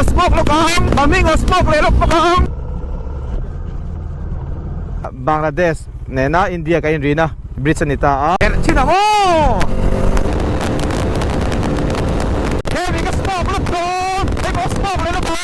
smoke lawk ang mami nga smoke leh lawk bawk ang Bangladesh nena India ka inrina bridge a ni ta a chin ang aw hemi ka smoke lawk dawn hei pawh smoke leh lawk ang.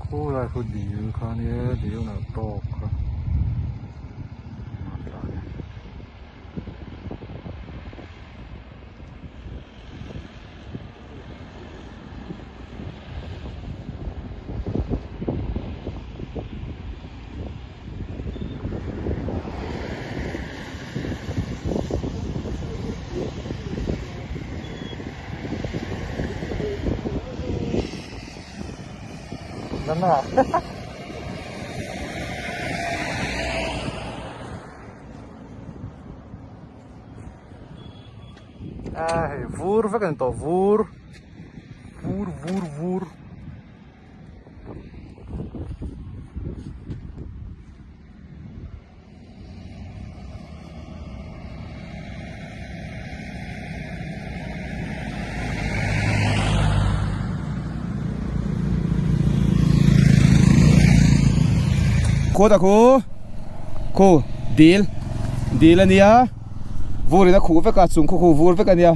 Khulai khu dil kha nia dil nalh tawk kha. A hei vur vek a ni tawh vur vur vur vur. Khuata khu khu dil dil a nia vur in a khuh vek a chung khu khu vur vek a nia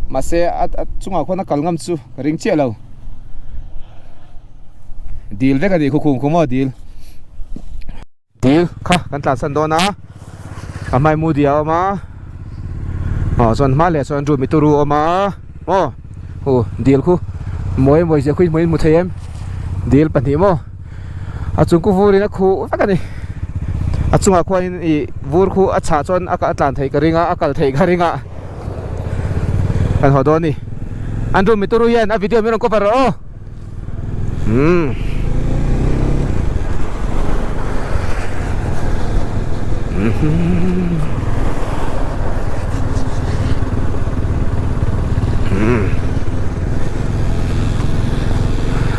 mahse a a chungah khuan a kal ngam chu ka ring chiah lo dil vek a nih khu khum khu maw dil. Dil kha kan tlansan dawn a a hmai mudi a awm a aw chuan hma leh chuan rumi turu a awm a aw hu dil khu mawi mawi zia khu in hmu thei em dil pahnih maw a chung khu vurin a khuh vek a ni a chungah khuanin ih vur khu a chhah chuan a tlan theih ka ring a a kal theih ka ring a kan haw dawn a ni an rumi turu hian a video min rawn cover rawh aw. Umm.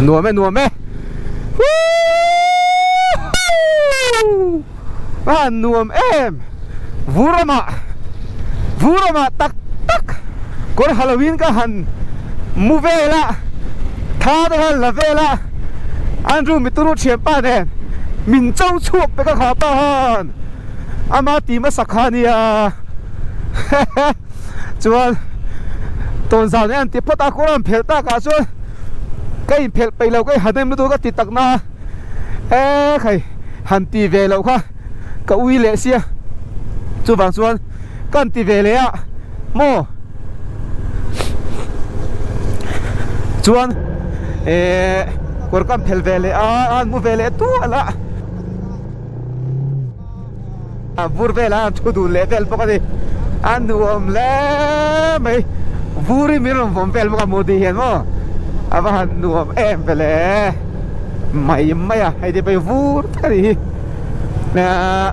Nuam e nuam e. A nuam em. Vurama Vurama tak tak kawr Halloween ka han mu vel a tha te khan la vel a Andrew mituru thianpa nen min cho chhuak pe ka kha pa han ama ti hmasa kha nia chuan tawnzau nen an ti phawt a kawr an phelh tak ah chuan ka inphelh peih lo ka inhanem lutuk ka ti tak na e khai han ti ve loh kha. ka ui leh sia chuvang chuan ka han ti ve leh a maw chuan ehh kawr ka han phel ve leh a a han mu ve leh tual a a vur vel a han thu dun leh vel bawk a ni a nuam hle mai vur hi min rawn vawm vel bawk a modi hian maw a va han nuam em ve le. mai mai a hei te pawh hi vur tak a nih hi ahh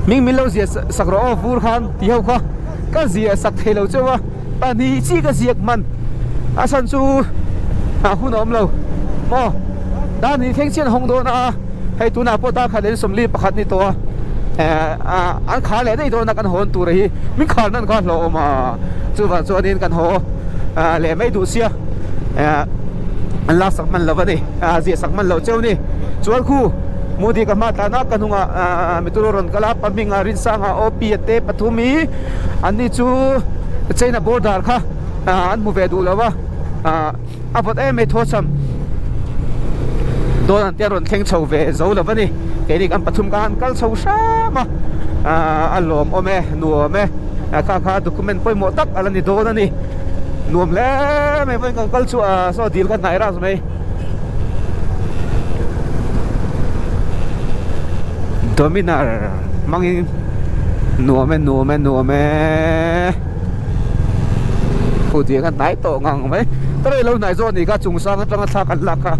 hming min lo ziah sak rawh aw vur khan tih ho kha ka ziah sak thei lo chauh a pahnih chi ka ziak hman a chhan chu a hun a awm lo maw dar hnih thleng chian hawng dawn a hei tunah pawh dar khat leh sawmli pakhat ni tawh a eh an khar leh daih dawn a kan hawn tur hi min khar nan kha hlauhawm a chuvang chuanin kan haw leh mai duh sia eh an lak sak hman lo a ni a ziah sak hman loh cheu ni chuan khu Modi ka hma tlan a ka hnungah mitur a rawn kal a Pahminga Rinsanga OP a te pathum hi an ni chu China border kha an hmu ve duh lo a a vawt em mai thawchham dawn an te a rawn thleng chho ve zo lo a ni keini kan pathum kha an kal chho hram a a lawmawm e nuam e kha kha document pawimawh tak a la ni dawn a ni nuam hle mai vawiin kan kal chu a saw dil kha hnai ras mai. Dominar hmangin nuam e nuam e nuam e khu tih kha hnai tawh ngang mai ka rei lo hnai zawk a nih kha chung sang atanga thla kan lak kha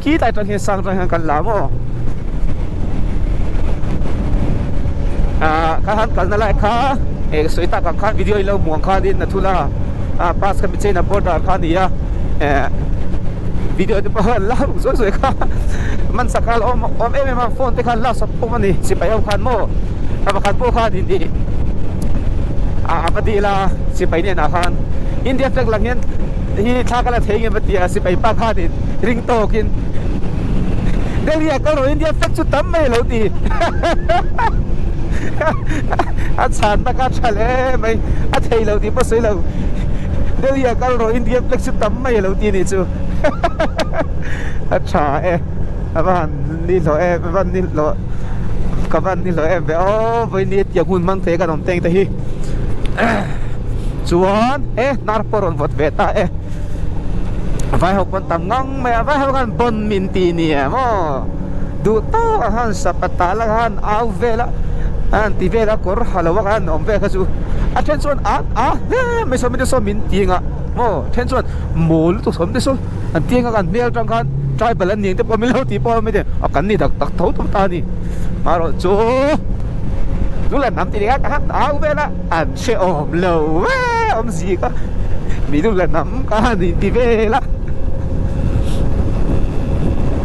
khilai atang hian sang atang hian kan la maw ah kha han kalna lai kha eh sawi tak ang khan video ilo hmuh ang khanin a thul a ah bus kha mi china border kha a ni a eh video te pawh an la ruk zuai zuai kha man sak kha awm awm em em a phone te khan lak sak pawm a ni sipai ho khan maw a pakhat pawh khan in ih a va dil a sipai hnenah khan India flag lang hian hi thla ka la thei nge va ti a sipai pa khanin ring tawkin Delhi ah kal rawh India flag chu tam mai a lo ti a chhanna kha tha hle mai a thei lo tih pawh sawi lo Delhi ah kal rawh India flag chu tam mai a lo ti a nih chu a tha e a va han ni hlawh em a va han ni hlawh ka va han ni hlawh em ve aw vawiin tiang hun hmang thei kan awm teng te hi chuan e hnar pawh rawn vawt ve ta e vai ho pawn tam ngang mai a vai ho khan bon min ti nia maw duh tawk ang khan sapata la khan au vel a a han ti vel a kawr ha lo a khan awm vel kha chu a then chuan a a hle mai saw mite saw min ti ang a maw then chuan mawl lutuk saw mite saw an ti ang a kan hmel atang khan tribal an ni ang te pawh min lo ti pawh a mite a kan ni tak tak tho tho ta a ni marawh chu chu la hnam ti nia ka han au vel a an hrehawm lo e awmzia kha mi lu la hnam ka han inti vel a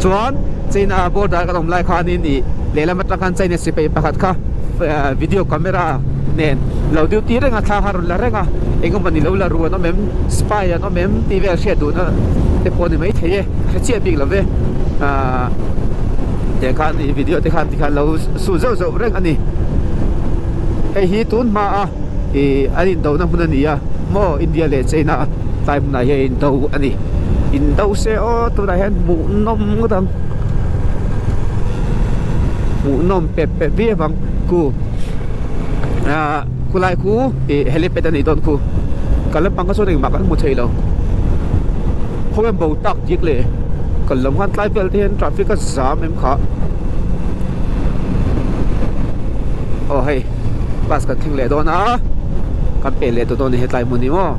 chuan China border kan awm lai khanin ih lehlam atang khan China sipai pakhat kha video camera nen lo duty reng a thla kha rawn la reng a engemaw ni lo la ru an awm em spy an awm em tih vel hriat duhna te pawh a ni maithei e a hre chiah bik lo ve ahh teh khan ih video te khan tikhan lo su zauh zauh reng a ni hei hi tun hma a ih an indona hmun a ni a maw India leh China tlai hmunah hian indo a ni indo se aw tunah hian hmuhnawm ngawt ang hmuhnawm pep pep viau ang ku ah khulai khu ih helipad a nih dawn khu kal lampang kha chuan engmah kan hmu thei lo khawnge bo tak dik leh kal lam khan tlai vel te hian traffic a zam em kha aw hei bus kan thleng leh dawn a kan peh leh tawh dawn a ni hetlai hmun hi maw.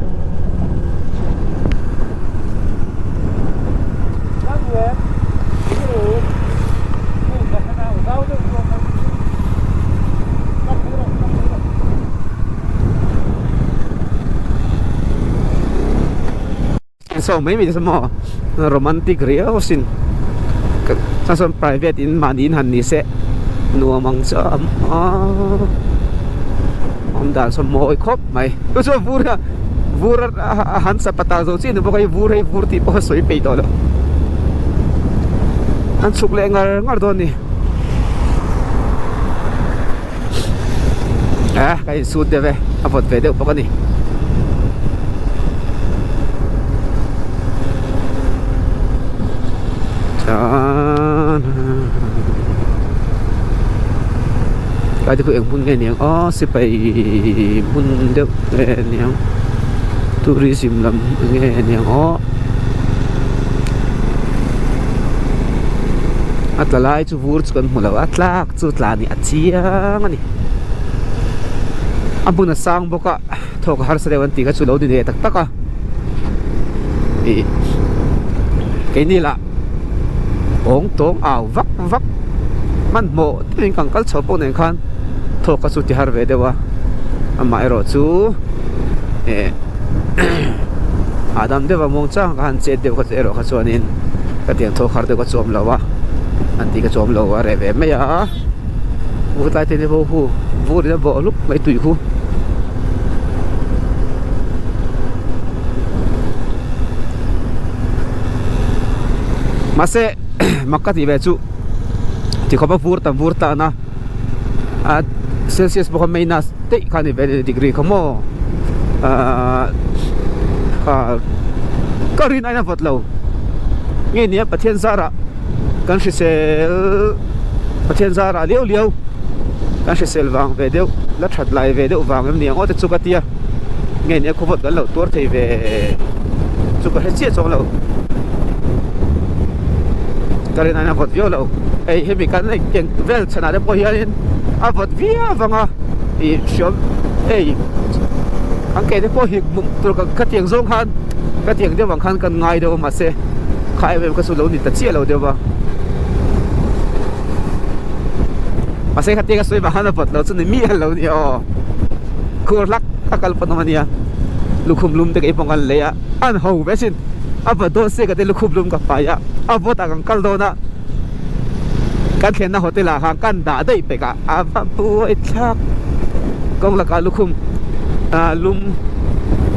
Saw mai mai te maw romantic riau sin chuan sawn private in mahni in han ni se nuam ang chu a awm dan sawn mawi khawp mai chu chuan vur a vur a han chapata zo chiah ni bawk a hei vur hei vur tih pawh a sawi peih tawh lo an chhuk leh ngar ngar dawn a ni a ka insut deuh e a vawt ve deuh bawk a ni. Tlai te khu eng hmun nge niang aw sipai hmun deuh nge niang tourism lam nge niang aw a tla lai chu vur chu kan hmu lo a tlak chu tla nih a chiang a ni a hmun a sang bawk a thawk a harsa deuh an tih kha chu lo ni leh tak tak a ih keini lah. Awng tawng au vak vak hmanhmawh deuhin kan kal chho pawh nen khan thawk kha chu ti har ve deuh a amaherawh chu eh hahdam deuh a muang chang ka han chet deuh kha chu erawh kha chuanin ka tiang thawk har deuh ka chuam lo a an tih ka chuam lo a reh ve mai a vutlai te ni ho hu vur in a bawh hlup mai tui khu. Mahse mak ka tih ve chu tikhawp a vur tam vur tan a a celsius pawh kha minus daih kha a ni ve a ni degree kha maw ahh ka rin aina vawt lo nge nia Pathian zarah kan hrisel Pathian zarah liau liau kan hrisel vang ve deuh la that lai ve deuh vang em ni ang aw te chu ka tia nge nia khawvawt kan lo tuar thei ve chu ka hre chiah chuang lo ka rin aiin a vawt viau lo hei hemi kan eng vel chhanah te pawh hianin a vawt viau vang a ih hriam hei an ke te pawh hi tur ka tiang zawng khan ka tiang deuh ang khan kan ngai deuh a mahse kha em em kha chu lo ni ta chiah lo deuh va mahse khatiang a sawi vang khan a vawt lo chu ni miah lo nia aw khur hlak a kal pawn awm a nia lukhum lum te kei pawh kan lei a an ho ve asin a vawt dawn se ka ti lukhum lum ka pai a a vawt ah kan kal dawn a kan thlenna hotel ah khan kan dah daih pek a a va buai thlak kawng lakah lukhum ah lum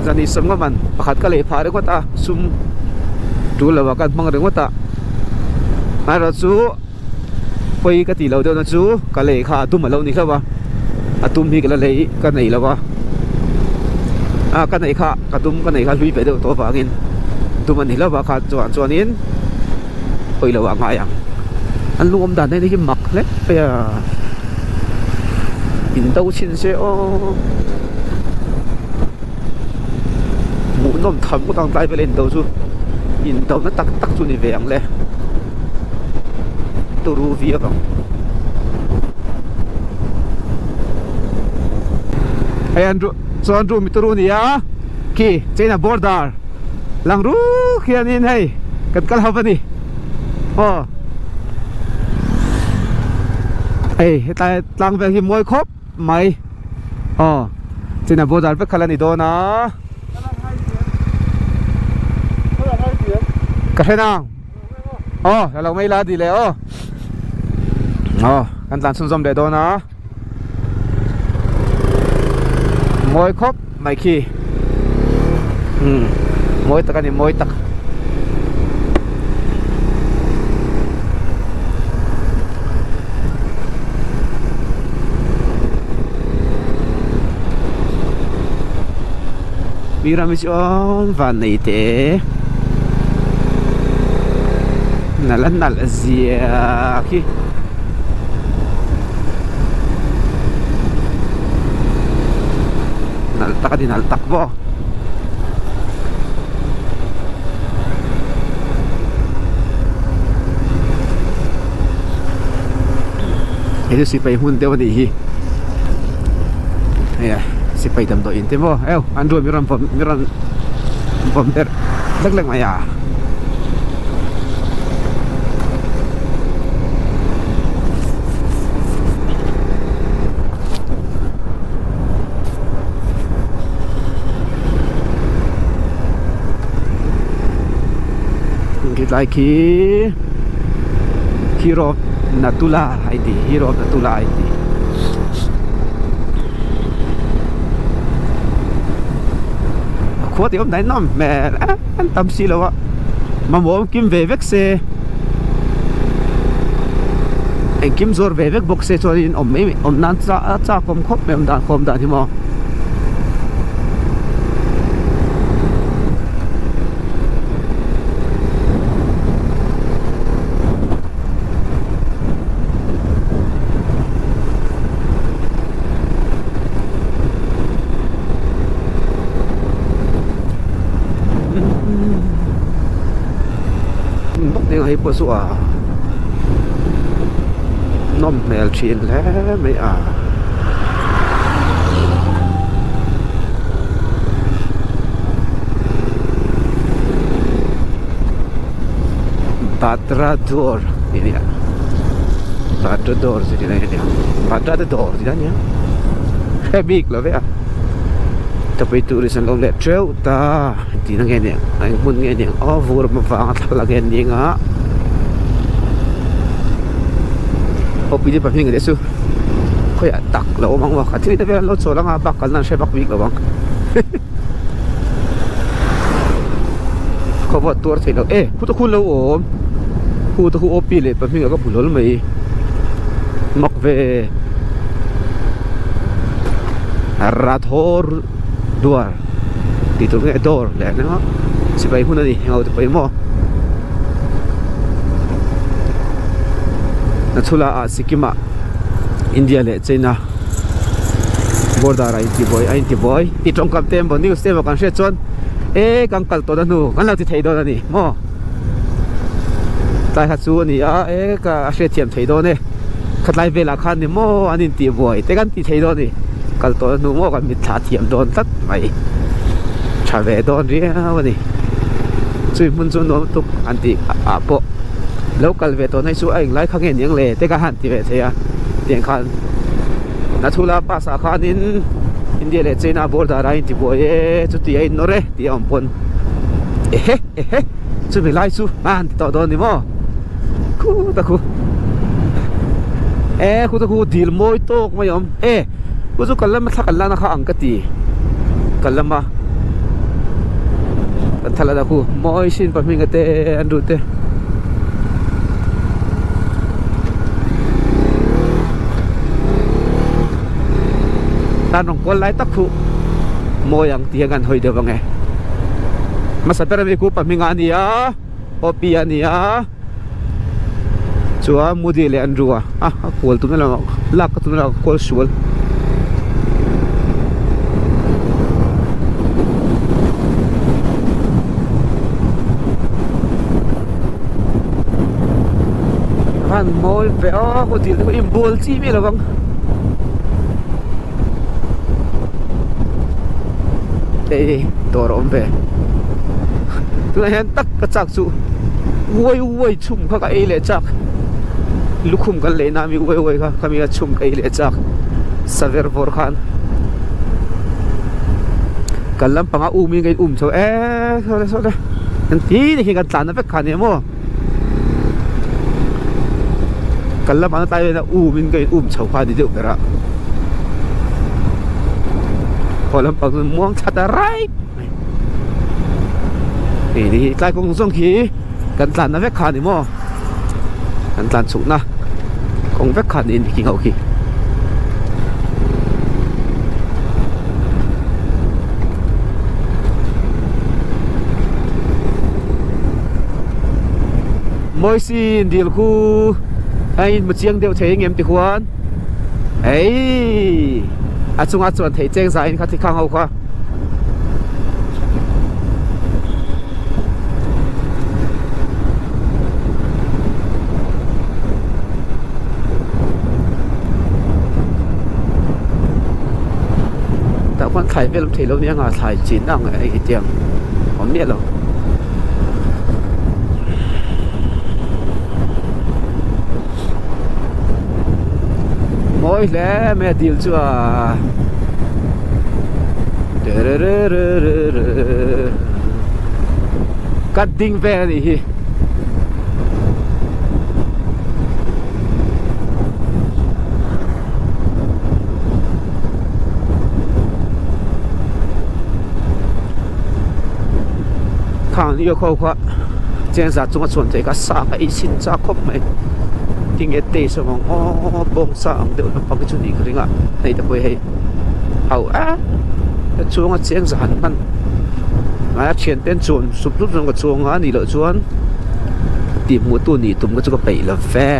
zan ih sawm ngawm an pakhat ka lei phah ringawt a sum tul lo ah kan hmang ringawt a amaherawhchu pawi ka tih loh deuhna chu ka lei kha a dum a lo ni hlauh a a dum hi ka la lei ka nei lo a ah ka neih kha ka dum ka neih kha hlui ve deuh tawh avangin dum a ni hlauh a kha chuan chuanin pawi loh ah ngai ang an lung awm dan te hi mak hle mai a in do chhin se aw hmuhnawm tham ngawt ang tlai vel a in do chu in do na tak tak chu ni ve ang le. Turu viau ang. Hei an chuan room turu nia khi China border lang ruk hianin hei kan kal ho a ni aw hei hetlai tlang vel hi mawi khawp mai aw China border vek kha la ni dawn a ka hre nang. Aw la lo mai la ti leh aw aw kan tlan chhunzawm leh dawn a mawi khawp mai khi umm mawi tak a ni mawi tak mi ram hi chu aw van nei teh. Nalh a nalh zia khi nalh tak a ni nalh tak bawk hei chu sipai hmun deuh a nih hi hei a sipai damdawi in te maw eu an rual mi rawn vawm mi rawn vawm ber lek lek mai a. Khilai khi Hero Natula a inti Hero Natula a inti. Khua tih awm dahin nawm hmel an tam si lo a mamawh awm kim ve vek se engkim zawr ve vek bawk se chuanin awm mai awm nan chak awm khawp mai awm dan khawm dan hi maw. Hei pawh chu a nawm hmel thin hle mai a. Bhadra dawr tih a nia Bhadra dawr chu tih a nia Bhadra te dawr tih a nia hre bik lo ve a tapui tourist an lo leh teuh ta tihna nge nia eng hmun nge nia aw vur avanga thlalak nge ni anga aw pili pahnih leh chu khawiah tak lo awm ang maw a thil te vel an lo chawl anga bak kalna an hre vak bik lo ang. Khawva tuar thei lo e khuta khu lo awm khuta khu op leh pahming ah ka hmu hlawl mai mak ve rathawr duar tih tur nge dawr leh ang a sipai hmun a ni englo te pawh maw Nathula ah Sikkim ah India leh China. Border a intibuai a intibuai tih tawngkam te emaw news te emaw kan hriat chuan e kan kal tawhna hnu kan lo ti thei dawn a ni maw tlai kha chu a ni a e ka a hriatthiam thei dawn e khatlai velah khan ni maw an intihbuai te kan ti thei dawn a ni kal tawhna hnu maw kan mitthla thiam dawn tlat mai tha ve dawn riau a ni chui hmun chu nuam tuk an tih ah pawh lo kal ve tawhna hi chu a englai kha nge niang le te ka han ti ve thei a tiang khan. Nathula pass ah khanin India leh China border a intibuai e chuti a innawr e tih a awm pawn ehe ehe chumi lai chu a han ti tawh dawn ni maw khu ta khu e khu ta khu dil mawi tawk mai a awm e chu chu kal lama thla kan lana kha ang ka ti kal lama kan thla lana khu mawi sin pahming te an ru te. Tan rawng kual lai tak chu mawi ang tih hian kan hawi deuh ang e hmasa ber ami khu pahming ah a ni a OP a ni a chuan Modi leh an ru a a kual tumna lamah lak ka tumna lamah ka kual sual. Han mawi ve aw khu dil te khu inbual chi miah lo vang hei dawr a awm ve tunah hian tak ka chak chu uai uai chhum kha ka ei leh chak lukhum kan lei na ami uai uai kha khami a chhum ka ei leh chak saver vawr khan kan lampanga um in ka in um chho e saw le saw le kan ti te khi kan tlan na vek kha nia maw kan lamah na tlai vel a um in ka in um chho kha a ni deuh ber a haw lampang chu muang thla ta raih mai hei ni hi tlai kawng zawng khi kan tlan na vek kha a ni maw kan tlan chhuk na kawng vek kha niin khi ho khi. Mawisin dil khu a in hmu chiang deuh thei engem ti khuan eii a chunga chuan thei cheng zah in kha thi khang ho kha. Tah khuan thlai vel awm thei lo nia nga thlai chin ang hei tiang awm miah lo. Mawi hle mai a dil chu a Ka ding vel a nih hi. Khang ni kho kha chenza chunga chuan thei kha sa kha ei chhin chak khawp mai tinge taste a vang aw bawngsa ang deuh lampang hi chu nih ka ring a hei te pawh hi hei ho e a chhunga cheng zan hman a thian te an chuan sup sup chuan ka chuang a nih loh chuan tih hmuh tu nih tum ka chu ka peih lo ve.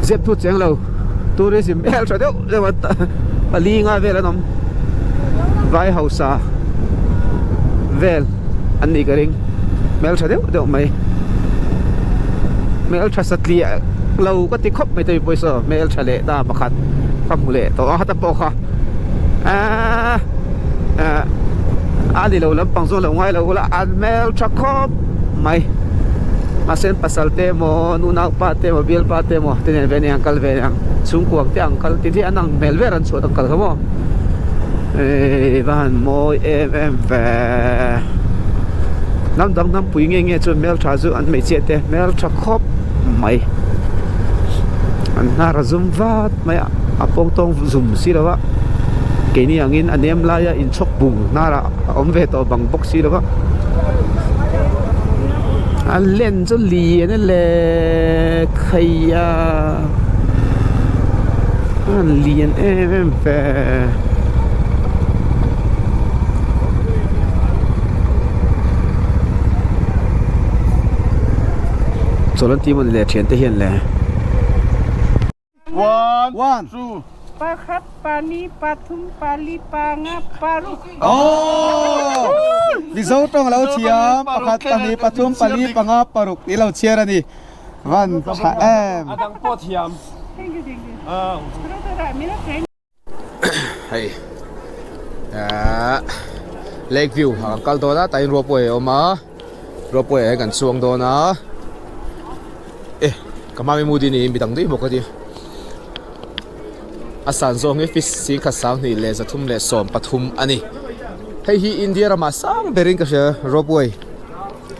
Zep thu cheng lo tourism hmel tha deuh deuh a pali nga vel an awm vai hausa vel an nih ka ring hmeltha deuh deuh mai hmeltha satliah lo ka ti khawp mai te pawisa hmeltha leh ta pakhat ka hmu leh tawh a heta pawh kha. Ahh ahh a ni lo lampang zawng lo ngai lo ula an hmeltha khawp mai mahse an pasal te emaw nu naupa te emaw bialpa te emaw te nen ve nen an kal ve ang chhungkuang te ang kal ti an ang hmel ber an chhuat ang kal kha maw ehh va han mawi em em ve hnam dang hnam pui nge nge chuan hmeltha chu an hmeichhia te hmeltha khawp mai an hnar a zum vat mai a a pawng tawng zum si lo a keini angin a nem laia inchhawk bung hnarah a awm ve tawh bang bawk si lo a a len chu lian a le khai a a lian em em ve. Chawlh an ti maw ni le thiante hian le. One, One. two. Pakhat, pali, pathum, pali, panga, paruk. Oh! Mizo tawng lo thiam pakhat pahnih pathum pali panga paruk tih lo chhiar a ni. Van tha em. A dang pawh thiam. Thank you, thank you. Hei ahh lake view ah kan kal dawn a tah hian ropeway a awm a ropeway ah hian kan chuang dawn a e ka hma mi mudi niin midang daih bawk a nia a san zawng hi fish singkhat 2313 a ni hei hi India ramah sang berin ka hria ropeway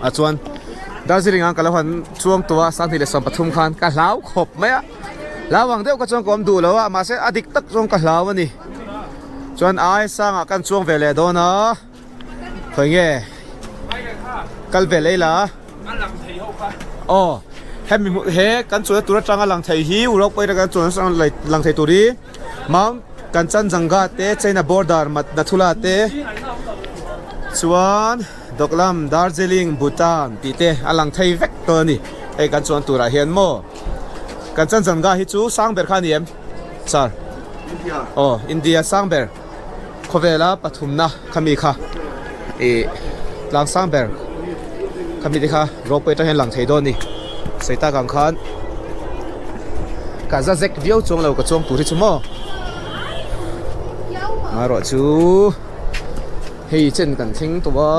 ah chuan Darjeeling ah ka lo han chuang tawh a 2013 khan ka hlau khawp mai a. Hlau ang deuh ka chuan ka awm duh lo a, mahse a dik tak chuan ka hlau a ni. Chuan ai sangah kan chuang ve leh dawn a, khawi nge kal ve leh ila. Aw, hemi hmuh he kan chuan tur atanga lang thei hi Urok pawhin kan chuan atanga lang thei tur hi Mount Kanchanjangha te China border Nathula te chuan Doklam Darjeeling Bhutan tih te a lang thei vek dawn a ni. Hei kan chuan turah hian maw. Kan Chanchanga hi chu sang ber kha a ni em? Sir. India. Aw, India sang ber. Khawvela pathumna khami kha ih tlang sang ber khami te kha ropeway atang hian lang thei dawn a ni. Sawi tak ang khan ka za zek viau chuang lo ka chuang tur hi chu maw. Marawh chu hei chen kan thleng tawh a.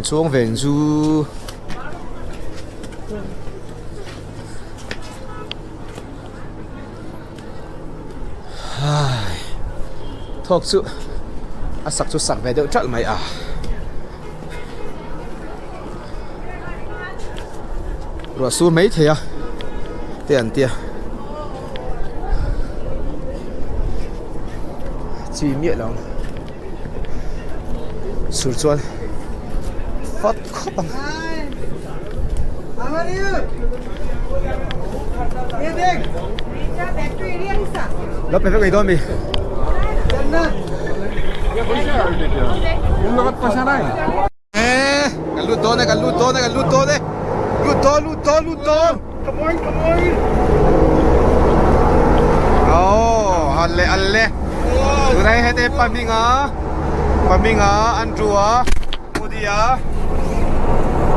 Chuang ve ang chu. Thawk chu a sak chu sak ve deuh ṭalh mai a. Ruah sur mai thei a te an tia. Chi miah lo ang sur chuan fat khawp ang. Lo pe vek mai dawn mi. Kan lut dawn e kan lut dawn e kan lut dawn e lut dawn lut dawn lut dawn. Come on come on. Oh alle alle. Tunah hian hete Paminga Paminga Andrew a. Mudia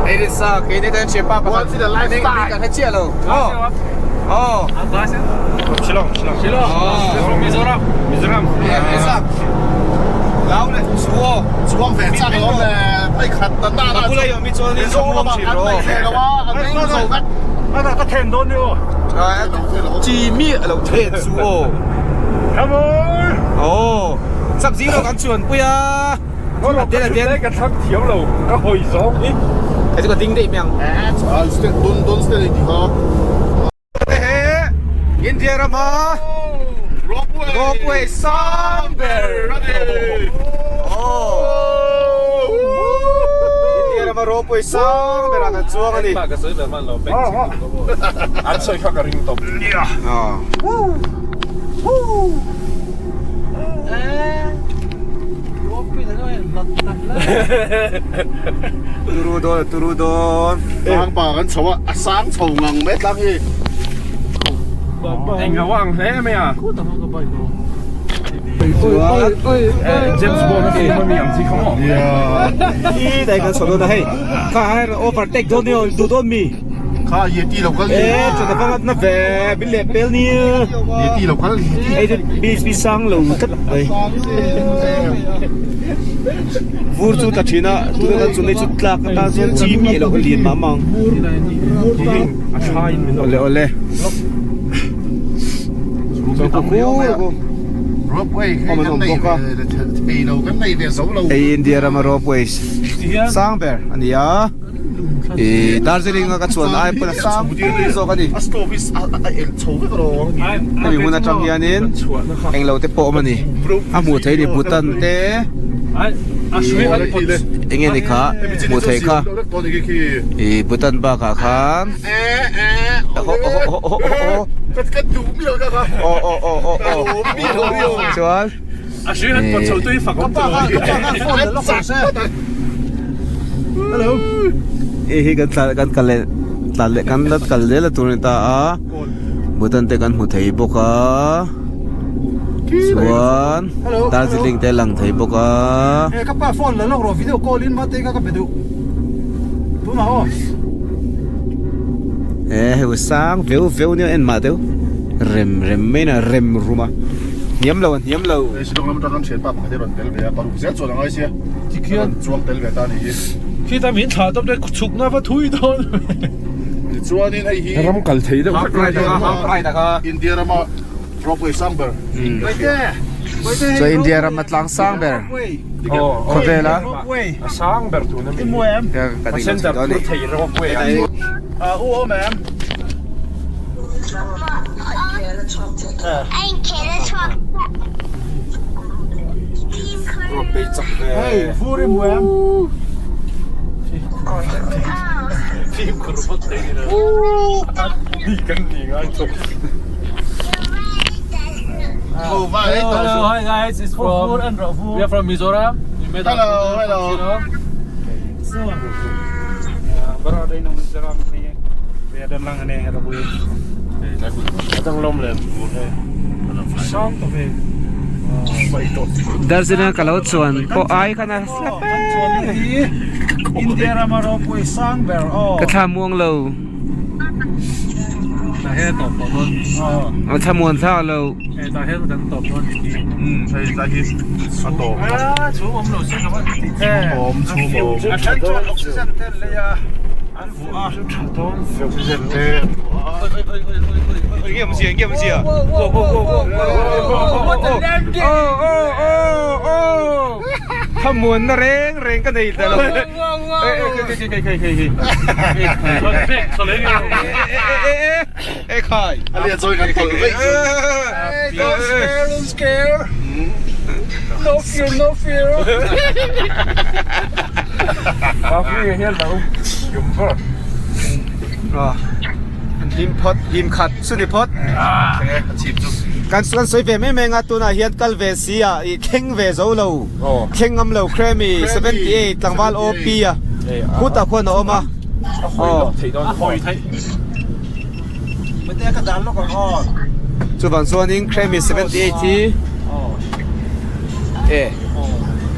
Elisa keini ten thianpa pakhat hming kan hre chiah lo aw aw Shillong Shillong Shillong from Mizoram Mizoram Elisa lau le chuo Chuang ve chak lo le phei khat ta ta ka bula yawm hi chuan in Mizoram ah an nei ve lo a an eng zo vek a ka then dawn ni aw chi mi lo then chu aw Come on aw sap zing lo kan chuan pui a. A den a den. Ka thlang thiam lo ka hawi zawng hi. Hei chu ka ding daih mai ang. Don don stay ti kha. Hehe India rama ropeway sang ber a ni. India rama ropeway sang ber ah kan chuang a ni. Ka sawi ber hman lo bank an sawi kha ka ring tawp. Turu dawn turu dawn. Tlang pa kan chho a, a sang chho ngang mai tlang hi. Eng lo ang hle mai a. James Bond a film ami ang chi kha maw. I dai kan chho dawn a hei. Kha hai overtake dawn ni duh dawn mi. Kha Yeti lo kal E chawhna va ngat na ve min leh pel nia. Yeti lo kal Yeti. Ei chu beach bi sang lo tlat mai. Vur chu tla thin a tuna kan chunei chu tlak atan chuan chi mi alo lian mah mang. Awle awle. Ropeway khi kan nei ve thei lo kan nei ve zo lo. Hei India rama ropeway sang ber a ni a. Ih Darjeeling a ka chuan ai pawn a sang ber zawk a ni. Hemi hmun atang hianin englo te pawh a awm a ni. A hmuh theih a ni Bhutan te ih eng nge ni kha hmuh theih kha ih Bhutan bakah khan aw aw aw aw aw chuan Hei hi kan tlan kan kal leh tlan leh kan la kal zel a tur a ni ta a Bhutan te kan hmu thei bawk a chuan Darjeeling te a lang thei bawk a. E hei sang veu veu nia en mah deuh rem rem mai na rem rum a hniam lo a hniam lo. Hei Shillong lam atang kan thianpa pakhat hi a rawn tel ve a paruk zel chuan a ngai sia a rawn chuang tel ve ta a nih hi. Khita min thlah tawp te chhukna va thui dawn. Tichuanin hei hi ram kal thei deuh hlek taka India rama ropeway sang ber. Chuan India rama tlang sang ber khawvel a. A sang ber tun a mi. Passenger phur thei ropeway a. U awm em? Hello, hi guys, it's from we are from Mizoram. We met Hello, hello. Darjeeling ka lo chuan pawh ai khan a slap e. India rama ropui sang ber aw. Ka thla muang lo. A thla muan thlak lo. Thlamuan na reng reng ka nei ta lo. Don't scare, don't scare. No fear, no fear. Hlim phawt, hlim khat chu ni phawt. Kan kan sawi ve mai mai anga tunah hian kal ve si a ih thleng ve zo lo thleng ngam lo Kremi 78 tlangval OP a khutah khuan a awm a. Chuvang chuanin Kremi 78 hi e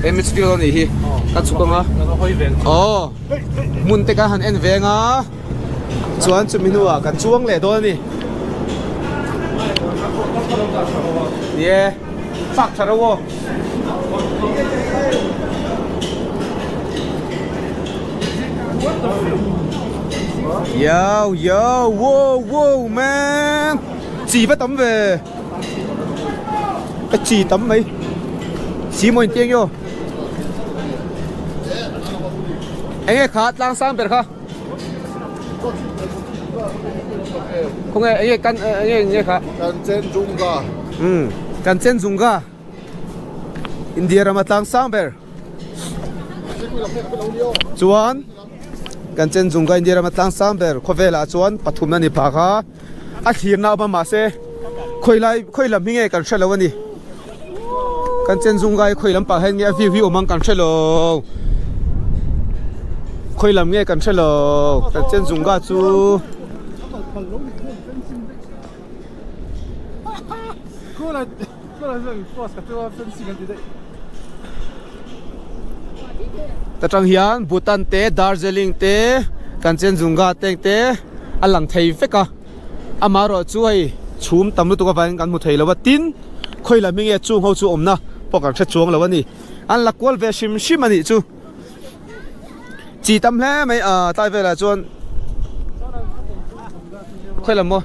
he mi chu nih hi ka chhuk anga aw hmun te kan han en veng a chuan chumi hnuah kan chuang leh dawn a ni ni e chak tha reuh aw. Yo yo wow wow man Chi va tam ve Cái chi tam mấy Chi mo in tiang yo Enge kha tlang sang ber kha Không nghe enge kan enge enge kha Kanchenjunga Kanchenjunga India rama tlang sang ber Chuan Kanchenjunga India rama tlang sang ber khawvelah chuan pathumna ni phak a a thlirna a awm a mahse khawi lai khawi lam hi nge kan hre lo a ni Kanchenjunga hi khawi lam pah hian nge a view hi awm ang kan hre lo khawi lam nge kan hre lo Kanchenjunga chu. Ta tang hian Bhutan te Darjeeling te Kanchenjunga te te. a lang thei vek a amaherawh chu hei chhum tam lutuk avangin kan hmu thei lo a tin khawi lam hi nge chung ho chu awmna pawh kan hre chuang lo a ni an la kual ve hrim hrim a nih chu chi tam hle mai a tlai velah chuan khawi lam maw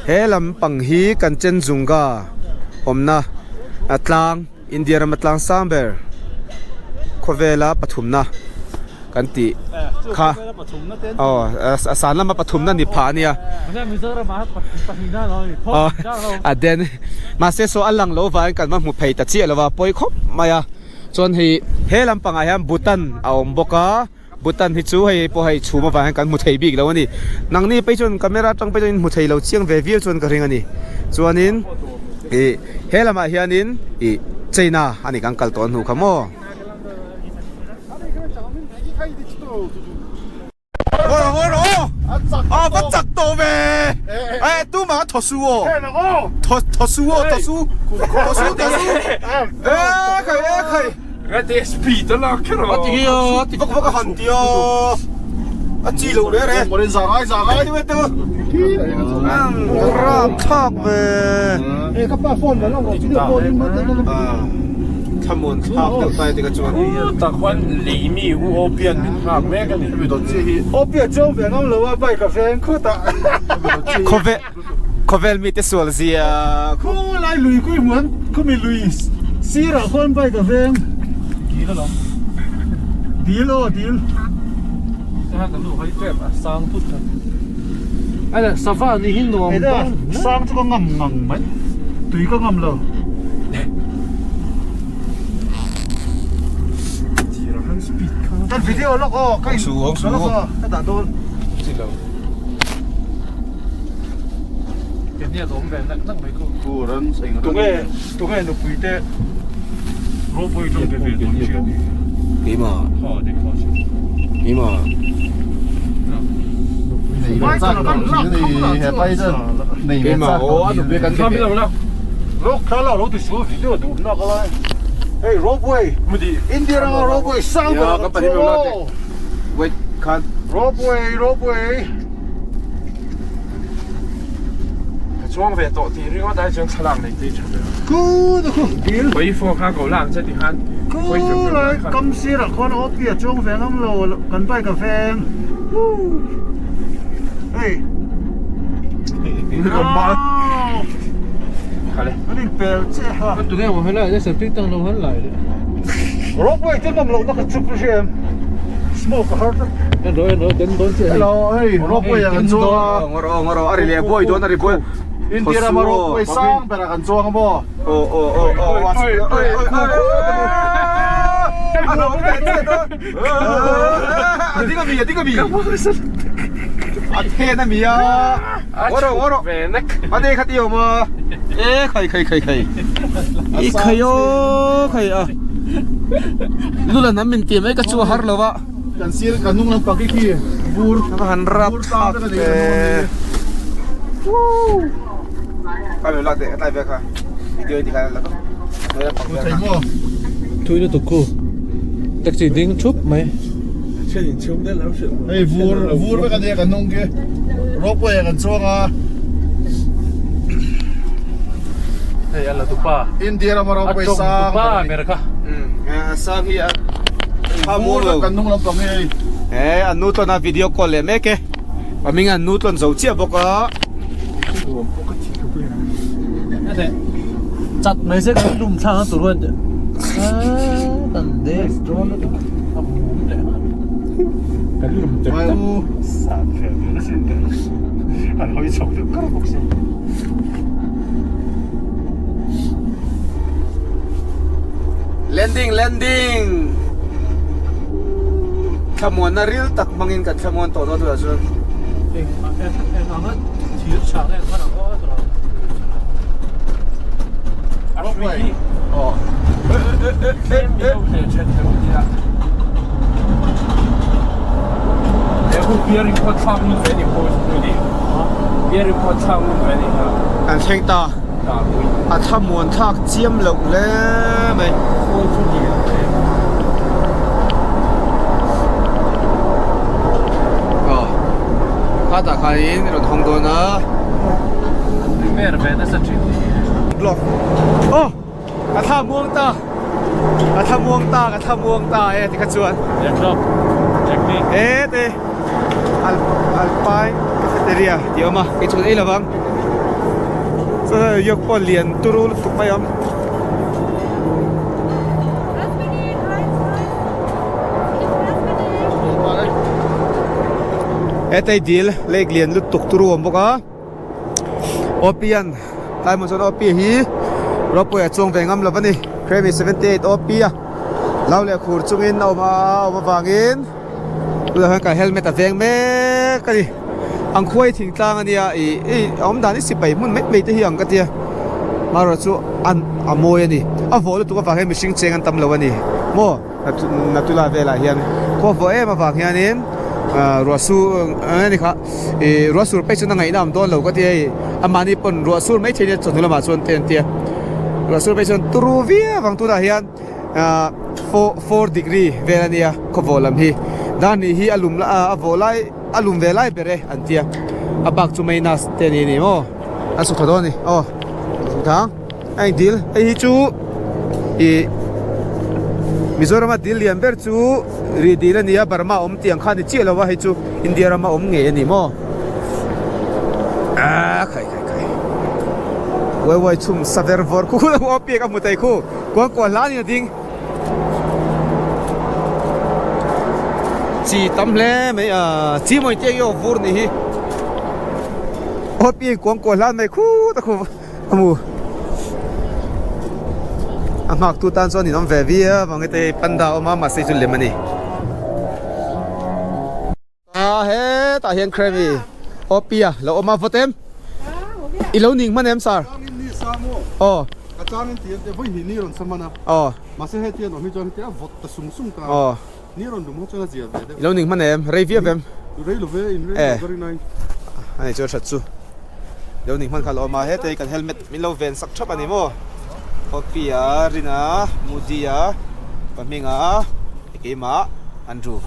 he lampang hi Kanchenjunga awmna a tlang India rama tlang sang ber khawvela pathumna kan tih kha aw a san lama pathumna ni phah a nia aw a den mahse saw a lang lo vangin kan va hmu phei ta chiah lo va pawi khawp mai a chuan hei he lampangah hian Bhutan a awm bawk a. Bhutan hi chu hei pawh hei chhum avang hian kan hmu thei bik lo a ni. Nangni phei chuan camera atang phei chuan in hmu thei lo chiang ve viau chuan ka ring a ni. Chuanin ih he lamah hianin ih China a ni kan kal tawh hnu kha maw. A va chak tawh ve e tumah a thaw su aw thaw thaw su aw thaw su thaw su thaw su e khai e khai. Rate speed a lak kher a. A ti hi a ti vak vak a han ti a. A chi lo re re. Morin za ngai za ngai. Tu tu. Ram thak ve. E ka pa phone la lo video call in ma te ka. Thamun thak deuh tai te ka chuan. Tak khuan lei mi u opian min nghak mek a ni. Mi don chi hi. Opia chong ve ngam lo a bike a veng khut a. Khawvel khawvel mi te sual zia. Khu lai lui kui hmuan khumi lui sir ah khuan bike a veng. Dil alawm. Dil aw dil. Kha kan nu hai tep a sang thut kha. Ai sava ni hi nuam dawn. Sang chu ka ngam ngang mai. Tui ka ngam lo. Kan video lawk aw ka in lawk aw ka dah dawn. Tunge tunge nupui te ropui tawng ve ve dawn chian ni. Keima keima keima aw a nupui kan be ve. Lok thla la lo ti su video duh nak lai. Hey ropeway India rama ropeway sang ber Ya ka pahnih lo la te. Wait khan. Ropeway ropeway. Ka chuang ve tawh tih ringawt ai chuan thlalak nei te tha ber. Ku na khu dil. Khawi phone kha ko lang che ti khan. Ku lai kam sir ah khuan OP a chuang ve ngam lo kan bike a veng. Hey. An in pel che ha. Tunge maw helai te septic tank lo han lai le. Ropeway te ngam lohna ka chup hria em. Smoke a har tlat. En rawh en rawh den dawn chiah hei. Hello hei ropeway ah kan chuang a. Ngaw rawh ngaw rawh a ri leh buai dawn a ri buai. India rama ropeway sang berah kan chuang a maw. Aw aw aw aw oi oi oi a lo ve che dawn. A ding a mi a ding a mi. A then a mi a. Ngaw rawh ngaw rawh. A ne kha ti awm a. E khai khai khai khai. I khai aw khai a. Lula nam min ti mai ka chu a har lo a. Kan sir kan hnung lampang khi khi vur ka han rap thak te. Ka lo lak teh ka tlai ve kha. Video ti kha la to. Thei maw. Thui lutuk khu. Taxi ding thup mai. Hei vur vur vek a nia kan hnung khi ropeway ah kan chuang a. Hei a la tupa. India rama ropeway sang ber a ni. A sang hi a vur vek kan hnung lampang hi hei. He an nu tlawn a video call leh mek e. A hming an nu tlawn zo chiah bawk a. Chat mai se kan lum thlang a tur a kan dek dawn lutuk a mum leh nghal kan lum tep tep san fel deuh asin an hawi chho deuh kar bawk si. Landing landing thlamuanna ril tak hmangin kan thlamuan tawh dawn tunah chuan. Eng eng anga thir chhang nge khan ang aw tawh a hrui hi aw tlem mi lo hle then deuh nia he hu bearing pawh thlak ngun ve ni post tu ni bearing pawh thlak ngun ve ni ha kan thleng ta a thlamuan thlak chiam loh hle mai. Khatah khanin rawn hawng dawn a. An prepare ve nasa thin. Glove. Oh! Ka thla muang ta. Ka thla muang ta, ka thla muang ta e tikha chuan. Jack Jack E te. Al Alpine Cafeteria tih a awm a, kei chu kan ei lovang. Chuan yok pawh lian turu lutuk mai a awm. Hetei dil lake lian lutuk turu a awm bawk a Opian tlai hmun chuan Opi hi ropui a chuang ve ngam lo a ni Kremi 78 Opi a lo leh khur chungin a awm a awm avangin tunah hian ka helmet a veng mek a ni ang khuai thingtlang a nia ih ih a awm dan hi sipai hmun mai mai te hi ang ka tia marawh chu an a mawi a ni a vawh lutuk avang hian mihring cheng an tam lo a ni maw natula velah hian khua vawh em avang hianin ah ruah sur eng nge ni kha ih ruah sur pek chuan a ngaihna a awm dawn lo ka tia hei amahni pawn ruah sur mai thei nia chawhnu lamah chuan te an tia ruah sur pek chuan turu viau ang tunah hian. ah 4 degree vel a nia khawvawh lam hi dar hnih hi a lum a vawh lai a lum ve lai ber e an tia a bak chu minus te ani ni maw a chhuk thla dawn a ni aw chhuk thla ang a engdil hei hi chu ih Mizoram a dil lian ber chu rih dil a ni a Burma awm tih ang kha a ni chiah lo a hei chu India rama awm ngei a ni maw ah khai khai khai uai uai chhum sa ver vawr khu khu a piak a hmu thei khu. Kuang kuah hlan in a ding. Chi tam hle mai a chi mawi te hi aw vur ni hi. Aw pi kuang kuah hlan mai khut a khu a hmu. A nghak tu tan chuan in awm ve viau ang hete panda a awm a mahse chu lem a ni. A hetah hian Kremi aw Pia lo awm a vawt em? I lo ning hman em sir? Aw. Ka chang in ti a vawi hnih ni rawn sa hman a. Aw. Mahse heti an awm hi chuan heti a vawt ta sung sung ta. Aw. Ni rawn lum ho chuan a zia ve deuh. I lo ning hman em? Rei viau em? Rei lo ve in rei lo very nice. A nei chu a that chu. I lo ning hman kha lo awm a heta hi kan helmet min lo ven sak thap a ni maw? Aw Pia, Rina, Moody-a, Pahminga, Keimah, Andrew.